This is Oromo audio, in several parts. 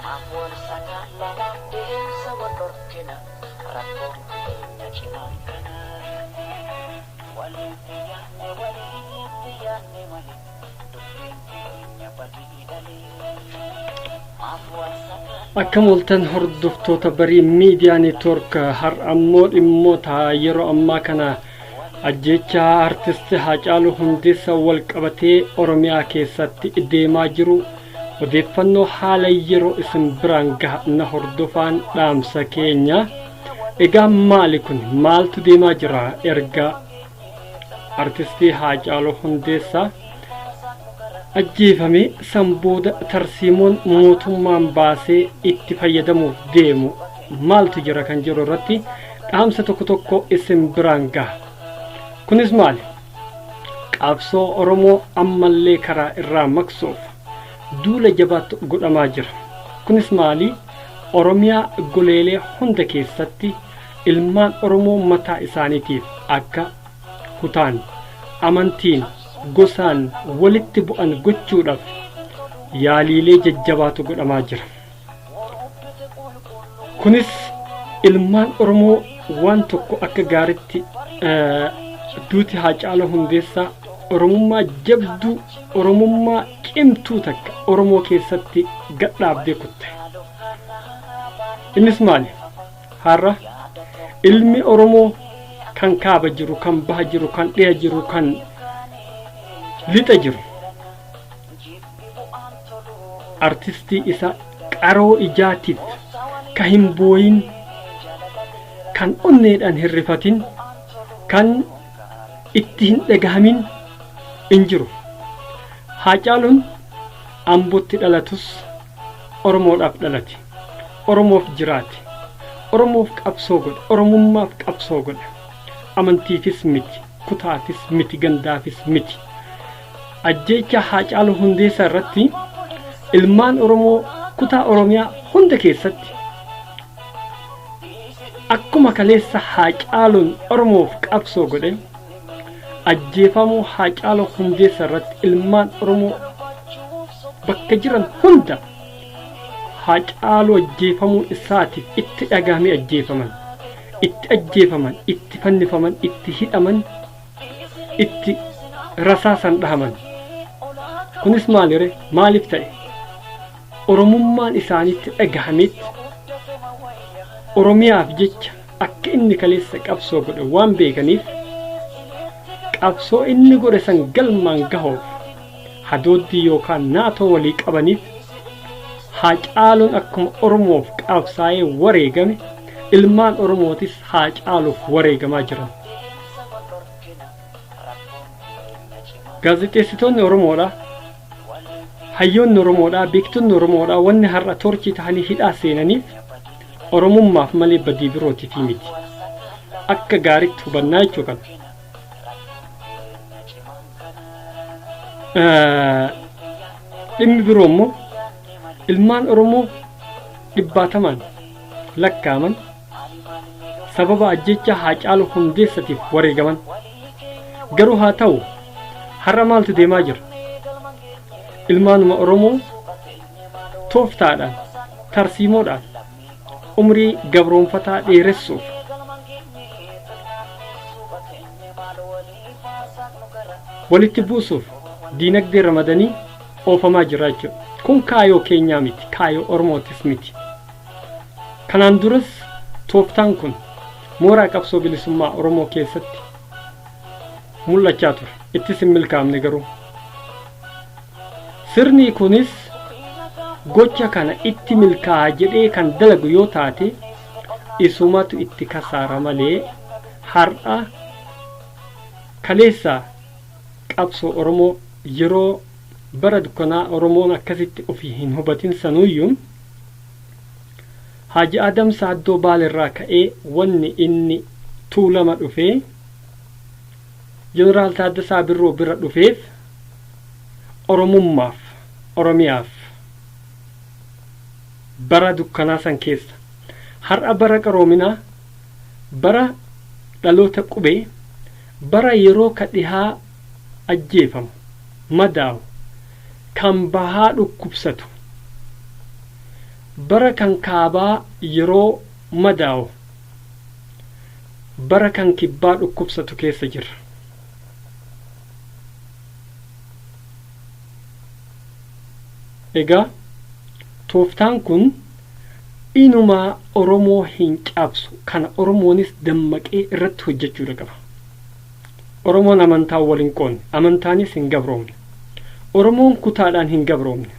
Maaf wal sakaalla deemsa wal dhorkina rakkoon keenya cimaan kana. Walitti yaanne walitti yaanne malee dubbiin keenya badii dhalee. Maaf wal sakaalla. Akkam ooltan hordoftoota Barii Miidiyaa Neetwoork. Har'a ammoo dhimmoota yeroo ammaa kana ajjeechaa artist Haacaaluu Hundeessaa wal qabatee Oromiyaa keessatti deemaa jiru odeeffannoo haala yeroo isin biraan gaha, na hordofaan dhaamsa keenya. Egaa maali kun? Maaltu deemaa jira? Erga artistii Haacaaluu Hundeessaa ajjeefame san booda tarsiimoon mootummaan baasee itti fayyadamuuf deemu maaltu jira kan jiru irratti dhaamsa tokko tokko isin biraan gaha. Kunis maali? Qabsoo Oromoo ammallee karaa irraa maqsuuf duula jabaatu godhamaa jira. Kunis maali? Oromiyaa goleelee hunda keessatti ilmaan Oromoo mataa isaaniitiif akka kutaan, amantiin, gosaan walitti bu'an gochuudhaaf yaaliilee jajjabaatu godhamaa jira. Kunis ilmaan Oromoo waan tokko akka gaaritti duuti Haacaaluu Hundeessaa Oromummaa jabduu, Oromummaa cimtuu takka Oromoo keessatti gadhaabdee kutte. Innis maali? Har'a ilmi Oromoo kan kaaba jiru, kan baha jiru, kan dhiha jiru, kan lixa jiru artistii isa qaroo ijaatiif ka hin booyin, kan onneedhaan hin rifatin, kan itti hin dhagahamin hin jiru. Haacaaluun Ambotti dhalatus Oromoodhaaf dhalate. Oromoof jiraate. Oromoof qabsoo godhe. Oromummaaf qabsoo godhe. Amantiifis miti, kutaafis miti, gandaafis miti. Ajjeechaa Haacaaluu Hundeessaa irratti ilmaan Oromoo kutaa Oromiyaa hunda keessatti akkuma kaleessa Haacaaluun Oromoof qabsoo godhe, ajjeefamuu Haacaaluu Hundeessaa irratti ilmaan Oromoo bakka jiran hunda Haacaaluu ajjeefamuu isaatiif itti dhagahamee ajjeefaman, itti ajjeefaman, itti fannifaman, itti hidhaman, itti rasaasan dhahaman. Kunis maalire? Maaliif ta'e? Oromummaan isaanitti dhagahameetti Oromiyaaf jecha akka inni kaleessa qabsoo godhe waan beekaniif, qabsoo inni godhe san galmaan gahuuf hadooddii yookaan naatoo walii qabaniif, Haacaaluun akkuma Oromoof qabsaa'ee wareegame ilmaan Oromootis Haacaaluuf wareegamaa jiran. Gaazexeessitoonni Oromoodha, hayyoonni Oromoodha, beektonni Oromoodha wanni har'a toorchii ta'anii hidhaa seenaniif Oromummaaf malee badii birootiif miti. Akka gaariitti hubannaa jechuu kana. Dhimmi biroo immoo ilmaan Oromoo dhibbaatamaan lakkaaman sababa ajjeechaa Haacaaluu Hundeessatiif wareegaman. Garuu haa ta'u, har'a maaltu deemaa jira? Ilmaanuma Oromoo tooftaadhaan, tarsiimoodhaan umrii gabroonfataa dheeressuuf walitti buusuuf diinagdee ramadanii oofamaa jira jechuudha. Kun kaayoo keenyaa miti, kaayoo Oromootis miti. Kanaan duras tooftaan kun mooraa qabsoo bilisummaa Oromoo keessatti mul'achaa ture. Ittis hin milkaa'amne garuu. Sirni kunis gocha kana itti milkaa'a jedhee kan dalagu yoo taate isumatu itti kasaara malee, har'a kaleessa qabsoo Oromoo yeroo bara dukkanaa Oromoon akkasitti ofii hin hubatin sanuuyyuu Haaji Adam Saaddoo Baalerraa ka'ee wanni inni Tuulama dhufee Jeneraal Taaddasaa Birruu bira dhufeef Oromummaaf, Oromiyaaf bara dukkanaa san keessa. Har'a bara qaroominaa, bara dhaloota qubee, bara yeroo ka dhihaa ajjeefamu, madaawu, kan bahaa dhukkubsatu. Bara kan kaabaa yeroo madaa'u, bara kan kibbaa dhukkubsatu keessa jirra. Egaa tooftaan kun inumaa Oromoo hin cabsu. Kana Oromoonis dammaqee irratti hojjechuudha qaba. Oromoon amantaan wal hin qoonne, amantaanis hin gabroomne. Oromoon kutaadhaan hin gabroomne.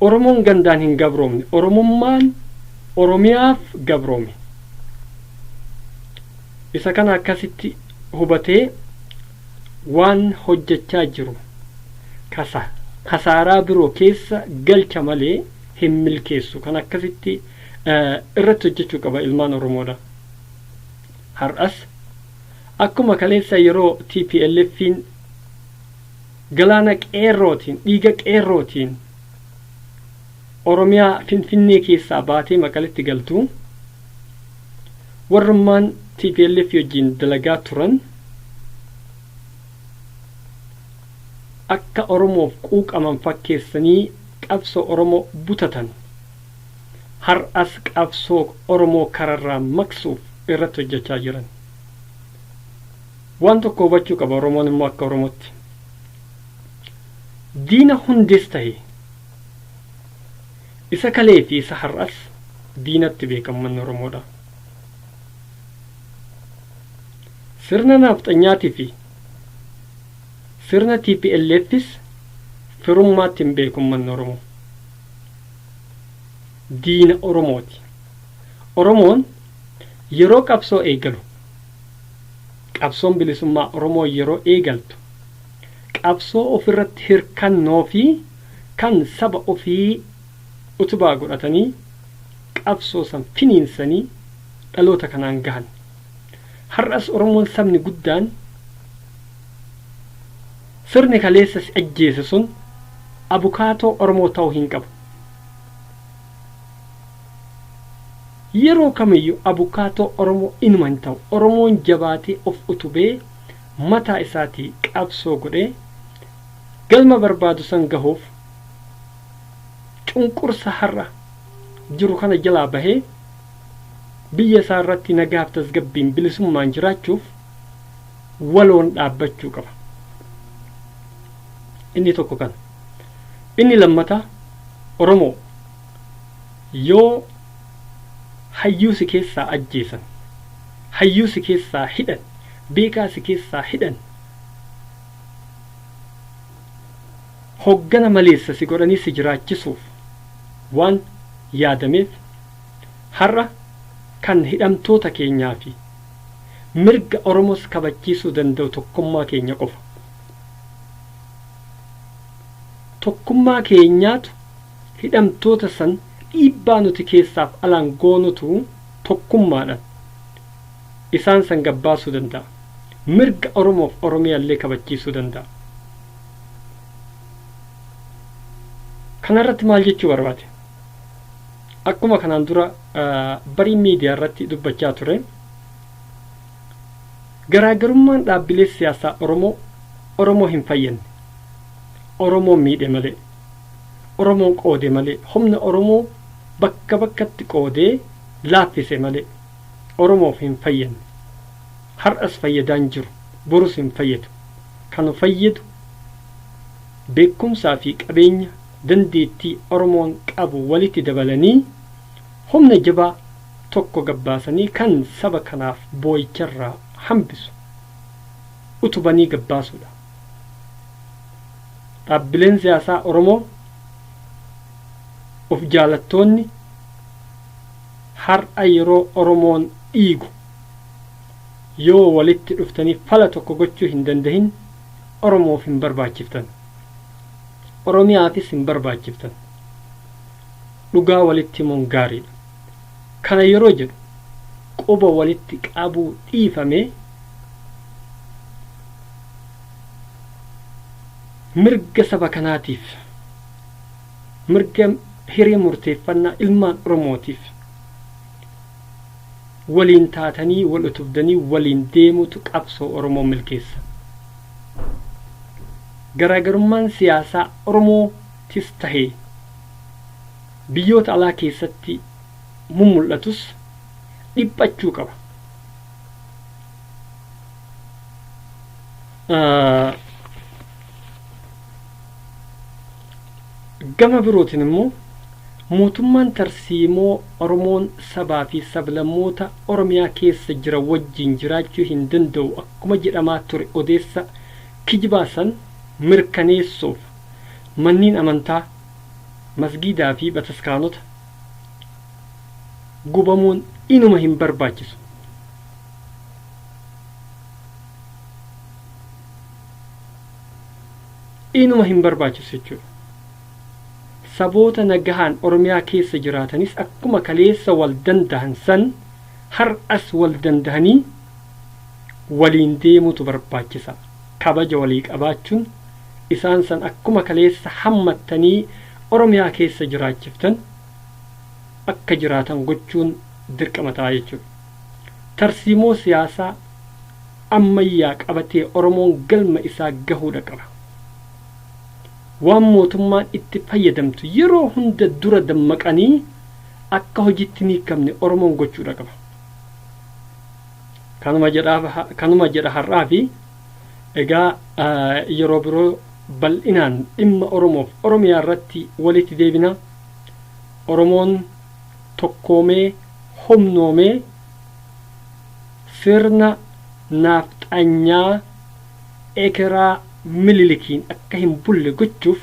Oromoon gandaan hin gabroomne. Oromummaan Oromiyaaf gabroome. Isa kana akkasitti hubatee waan hojjechaa jiru kasa kasaaraa biroo keessa galcha malee hin milkeessu. Kan akkasitti irratti hojjechuu qaba ilmaan Oromoodha. Har'as akkuma kaleessa yeroo TPLF'n galaana qeerrootiin, dhiiga qeerrootiin Oromiyaa Finfinnee keessaa baatee Maqaletti galtu, warrummaan TPLF wajjin dalagaa turan akka Oromoof quuqaman fakkeessanii qabsoo Oromoo butatan, har'as qabsoo Oromoo kararraa maqsuuf irratti hojjechaa jiran. Waan tokko hubachuu qaba Oromoon immoo akka Oromootti. Diina hundees tahe isa kalee fi isa har'as diinatti beekamu manni Oromoodha. Sirna naafxanyaatii fi sirna TPLFis firummaatti hin beeku manni Oromoo. Diina Oromooti. Oromoon yeroo qabsoo eegalu, qabsoon bilisummaa Oromoo yeroo eegaltu, qabsoo ofirratti hirkannoo fi kan saba ofii utubaa godhatanii qabsoo san finiinsanii dhaloota kanaan gahan. Har'as Oromoon sabni guddaan, sirni kaleessa si ajjeese sun abukaatoo Oromoo ta'uu hin qabu. Yeroo kamiyyuu abukaatoo Oromoo inuma hin ta'u. Oromoon jabaatee of utubee mataa isaatii qabsoo godhee galma barbaadu san gahuuf, cunqursa har'a jiru kana jalaa bahee biyya isaa irratti nagaaf tasgabbiin bilisummaan jiraachuuf waloon dhaabbachuu qaba. Inni tokko kana. Inni lammataa, Oromoo, yoo hayyuu si keessaa ajjeesan, hayyuu si keessaa hidhan, beekaa si keessaa hidhan, hoggana maleessa si godhanii si jiraachisuuf waan yaadameef, har'a kan hidhamtoota keenyaa fi mirga Oromoos kabachiisuu danda'u tokkummaa keenya qofa. Tokkummaa keenyaatu hidhamtoota san dhiibbaa nuti keessaaf alaan goonutu tokkummaadhaan isaan san gabbaasuu danda'a. Mirga Oromoof Oromiyaallee kabachiisuu danda'a. Kanarratti maal jechuu barbaade? Akkuma kanaan dura barii miidiyaa irratti dubbachaa ture, garaagarummaan dhaabbilee siyaasaa Oromoo Oromoo hin fayyadne. Oromoo miidhe malee, Oromoo qoode malee, humna Oromoo bakka bakkatti qoodee laaffise malee Oromoof hin fayyadne. Har'as fayyadaan jiru, borus hin fayyadu. Kan fayyadu beekumsaa fi qabeenya dandeettii Oromoon qabu walitti dabalanii humna jabaa tokko gabbaasanii kan saba kanaaf boo'icharraa hambisu utubanii gabbaasuudha. Dhaabbileen siyaasaa Oromoo of jaalattoonni har'a yeroo Oromoon dhiigu yoo walitti dhuftanii fala tokko gochuu hin dandahin, Oromoof hin barbaachiftan. Oromiyaafis hin barbaachiftan. Dhugaa walitti himuun gaariidha. Kana yeroo jedhu quba walitti qabuu dhiifamee mirga saba kanaatiif, mirga hiree murteeffannaa ilmaan Oromootiif waliin taatanii wal utubdanii waliin deemuutu qabsoo Oromoo milkeessa. Garaagarummaan siyaasaa Oromootis tahee Biyyoota alaa keessatti mummul'atus dhiphachuu qaba. Gama birootiin immoo mootummaan tarsiimoo Oromoon sabaa fi sablammoota Oromiyaa keessa jiran wajjin jiraachuu hin danda'u akkuma jedhamaa ture odeessa kijibaa san mirkaneessuuf manniin amantaa, masgiidaa fi bataskaanota gubamuun inuma hin barbaachisu. Inuma hin barbaachisu jechuudha. Saboota nagahaan Oromiyaa keessa jiraatanis akkuma kaleessa wal dandahan san har'as wal dandahanii waliin deemuutu barbaachisa. Kabaja walii qabaachuun isaan san akkuma kaleessa hammattanii Oromiyaa keessa jiraachiftan akka jiraatan gochuun dirqama ta'a jechuudha. Tarsiimoo siyaasaa ammayyaa qabatee Oromoon galma isaa gahuudha qaba. Waan mootummaan itti fayyadamtu yeroo hunda dura dammaqanii akka hojiitti hin hiikamne Oromoon gochuudha qaba. Kanuma jedha har'aa fi egaa yeroo biroo bal'inaan dhimma Oromoof Oromiyaa irratti walitti deebina. Oromoon tokkoomee humnoomee sirna naafxanyaa ekeraa Minilikiin akka hin bulle gochuuf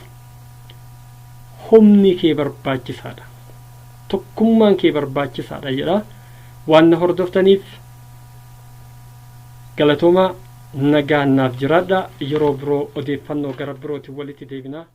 humni kee barbaachisaadha. Tokkummaan kee barbaachisaadha jedha. Waan na hordoftaniif galatoomaa, nagaan naaf jiraadha. Yeroo biroo odeeffannoo gara birootiin walitti deebina.